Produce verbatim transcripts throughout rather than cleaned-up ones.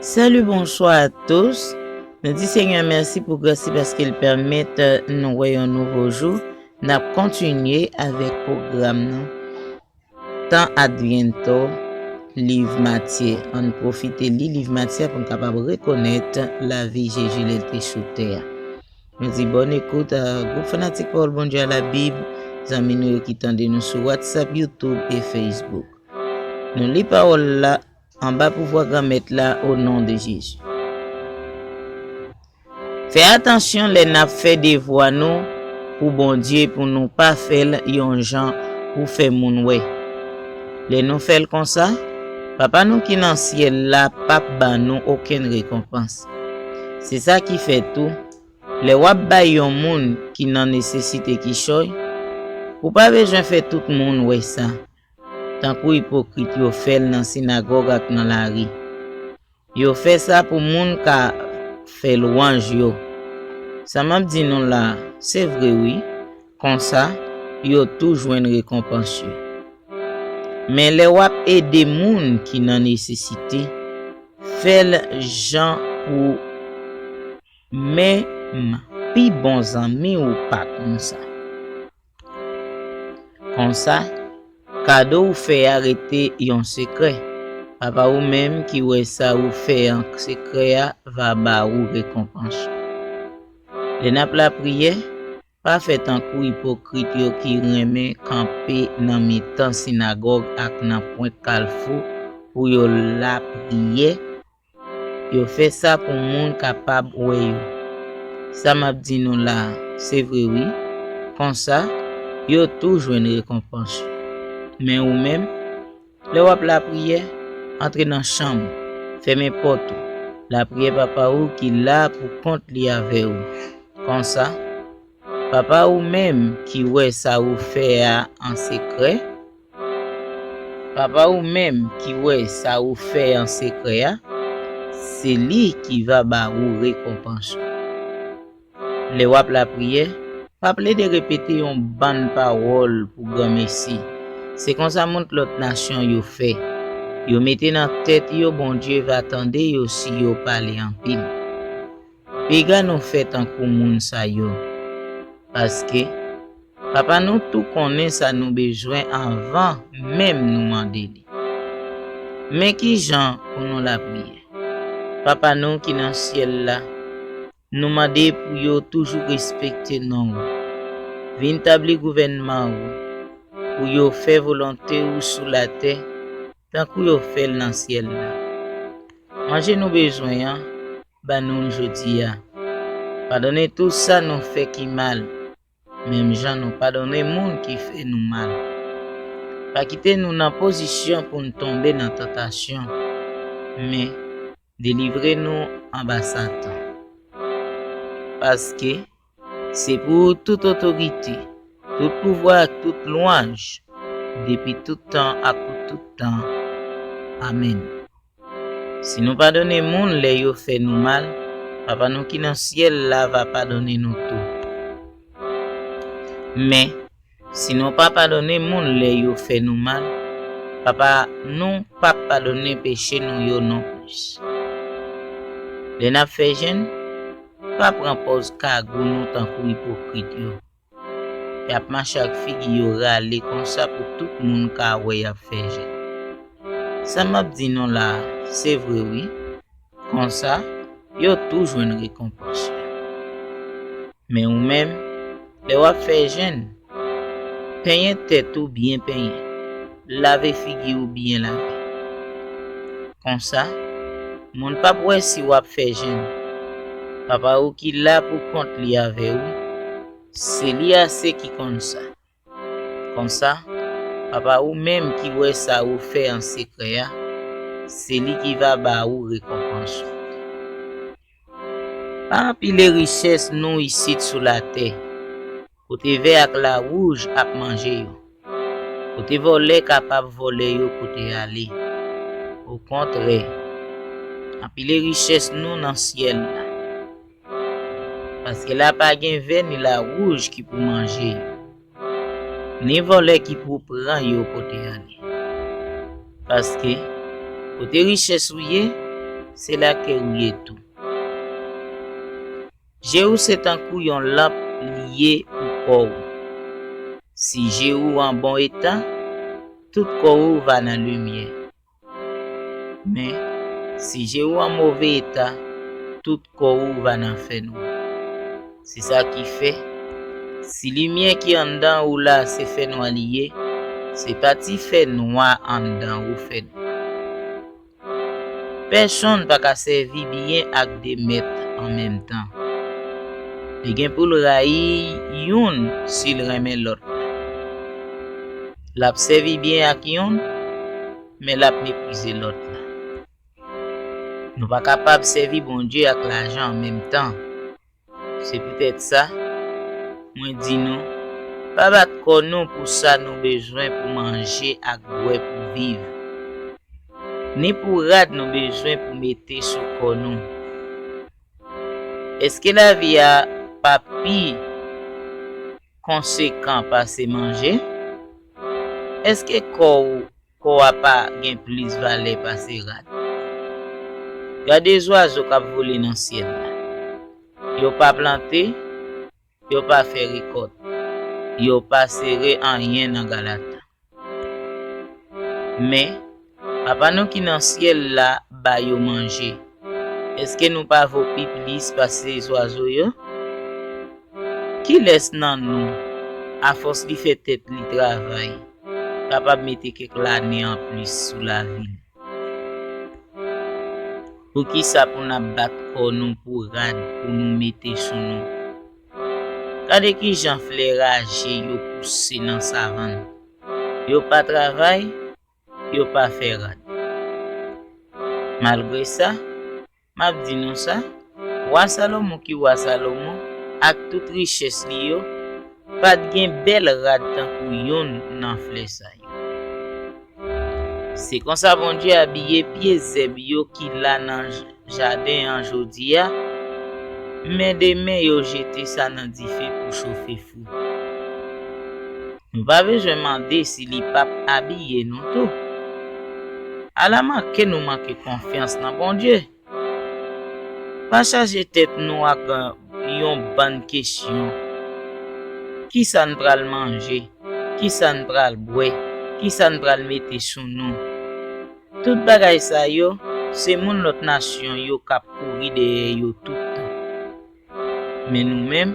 Salut, bonsoir à tous. Nou di Senyè mèsi pou gras li paske l pèmèt nou wè yon nouvo jou. N ap kontinye avèk pwogram nou. Tan Adviento, liv Matye. Ann pwofite li liv Matye a pou n kapab rekonèt lavi Jezi lè l te sou tè a. Nou di bòn ekout a gwoup fanatik Pawòl Bondye a la Bib, zanmi nou yo ki tande nou sou WhatsApp, YouTube e Facebook. Nou li pawòl la anba pouvwa Granmèt la, o non de Jezi. Fè atansyon lè n ap fè devwa nou pou Bondye, pou nou pa fè l yon jan pou fè moun wè. Lè nou fè l konsa, Papa nou ki nan syèl la p ap ban nou okenn rekonpans. Se sa ki fè tou, lè w ap bay yon moun ki nan nesesite kichòy, ou pa bezwen fè tout moun wè sa, tankou ipokrit yo fè l nan sinagòg ak nan lari. Yo fè sa pou moun ka fè lwanj yo. Sa m ap di nou la, se vre wi. Konsa, yo tou jwenn rekonpans yo. Men lè w ap ede moun ki nan nesesite, fè l jan pou menm pi bon zanmi w pa konn sa. Konsa, kado ou fè a rete yon sekrè. Papa ou menm ki wè sa ou fè an sekrè a va ba ou rekonpans ou. Lè n ap lapriyè, pa fè tankou ipokrit yo ki renmen kanpe nan mitan sinagòg ak nan pwent kalfou pou yo lapriyè. Yo fè sa pou moun kapab wè yo. Sa m ap di nou la a, se vre wi. Konsa, yo tou jwenn rekonpans yo. Men ou menm, lè w ap lapriyè, antre nan chanm ou, fèmen pòt ou, lapriyè Papa ou ki la pou kont li avè ou. Konsa, Papa ou menm ki wè sa ou fè a an sekrè, Papa ou menm ki wè sa ou fè an sekrè a, se li ki va ba ou rekonpans ou. Lè w ap lapriyè, pa plede repete yon bann pawòl pou granmesi. Se konsa moun lòt nasyon yo fè. Yo mete nan tèt yo Bondye va tande yo si yo pale anpil. Piga nou fè tankou moun sa yo, paske Papa nou tou konnen sa nou bezwen anvan menm nou mande li. Men ki jan pou nou lapriyè. Papa nou ki nan syèl la, nou mande pou yo toujou respekte non ou. Vin tabli gouvènman ou, pou yo fè volonte ou sou latè, tankou yo fè l nan syèl la. Manje nou bezwen an, ba nou l jodi a. Padone tou sa nou fè ki mal, menm jan nou padone moun ki fè nou mal. Pa kite nou nan pozisyon pou n tonbe nan tantasyon, men delivre nou anba Satan. Paske se pou ou tout otorite, tout pouvwa ak tout lwanj, depi tout tan ak pou tout tan. Amèn. Si nou padone moun lè yo fè nou mal, Papa nou ki nan syèl la va padone nou tou. Men, si nou pa padone moun lè yo fè nou mal, Papa nou p ap padone peche nou yo nonplis. Lè n ap fè jèn, pa pran pòz kagou nou tankou ipokrit yo. Y ap mache ak figi yo rale konsa pou tout moun ka wè y ap fè jèn. Sa m ap di nou la a, se vre wi. Konsa, yo tou jwenn rekonpans yo. Men ou menm, lè w ap fè jèn, penyen tèt ou byen penyen, lave figi w byen lave. Konsa, moun p ap wè si w ap fè jèn. Papa ou ki la pou kont li avè ou, se li ase ki konn sa. Konsa, Papa ou menm ki wè sa ou fè an sekrè a, se li ki va ba ou rekonpans ou. Pa anpile richès nou isit sou latè, kote vè ak lawouj ap manje yo, kote vòlè kapab vòlè yo pote ale. Okontrè, anpile richès nou nan syèl la, paske la pa gen vè ni lawouj ki pou manje yo, ni vòlè ki pou pran yo pote ale. Paske, kote richès ou ye, se lakèy ou ye tou. Je ou se tankou yon lanp li ye pou kò ou. Si je ou an bon eta, tout kò ou va nan limyè. Men, si je ou an move eta, tout kò ou va nan fènwa. Se sa ki fè, si limyè ki anndan ou la se fènwa li ye, se pa ti fènwa anndan ou fènwa. Pèsonn pa ka sèvi byen ak de mèt an menm tan. Li gen pou l rayi youn si l renmen lòt la. L ap sèvi byen ak youn, men l ap meprize lòt la. Nou pa kapab sèvi Bondye ak lajan an menm tan. Se poutèt sa, mwen di nou, pa bat kò nou pou sa nou bezwen pou manje ak bwè pou viv, ni pou rad nou bezwen pou mete sou kò nou. Èske lavi a pa pi konsekan pase manje? Èske kò ou, kò a pa gen plis valè pase rad? Gade zwazo k ap vole nan syèl la. Yo pa plante, yo pa fè rekòt, yo pa sere anyen nan galata. Men, Papa nou ki nan syèl la ba yo manje. Èske nou pa vo pi plis pase zwazo yo? Kilès nan nou, afòs li fè tèt li travay, kapab mete kèk lane anplis sou lavi l? Poukisa pou n ap bat kò nou pou rad pou nou mete sou nou? Gade kijan flè raje yo pouse nan savann. Yo pa travay, yo pa fè rad. Malgre sa, m ap di nou sa, wa Salomon ki wa Salomon, ak tout richès li yo, pa t gen bèl rad tankou youn nan flè sa yo. Se konsa Bondye abiye pye zèb yo ki la nan j-, jaden an jodi a, men demen yo jete sa nan dife pou chofe fou. Nou pa bezwen mande si li p ap abiye nou tou. Ala manke nou manke konfyans nan Bondye. Pa chaje tèt nou ak yon bann kesyon. Kisa n pral manje? Kisa n pral bwè? Kisa n pral mete sou nou? Tout bagay sa yo, se moun lòt nasyon yo k ap kouri dèyè yo tout tan. Men nou menm,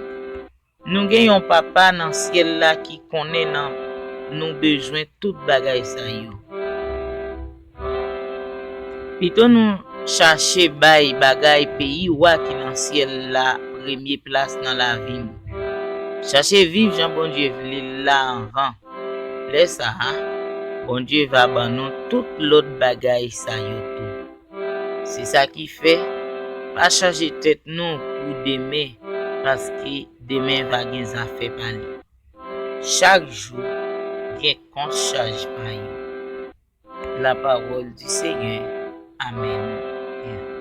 nou gen yon Papa nan syèl la ki konnen nan nou bezwen tout bagay sa yo. Pito nou chache bay bagay peyi Wa ki nan syèl la premye plas nan lavi nou. Chache viv jan Bondye vle l la anvan. Lè sa a, Bondye va ban nou tout lòt bagay sa yo tou. Se sa ki fè, pa chaje tèt nou pou demen, paske demen va gen zafè pa li. Chak jou gen kont chaj pa yo. La parole du Seigneur. Amèn.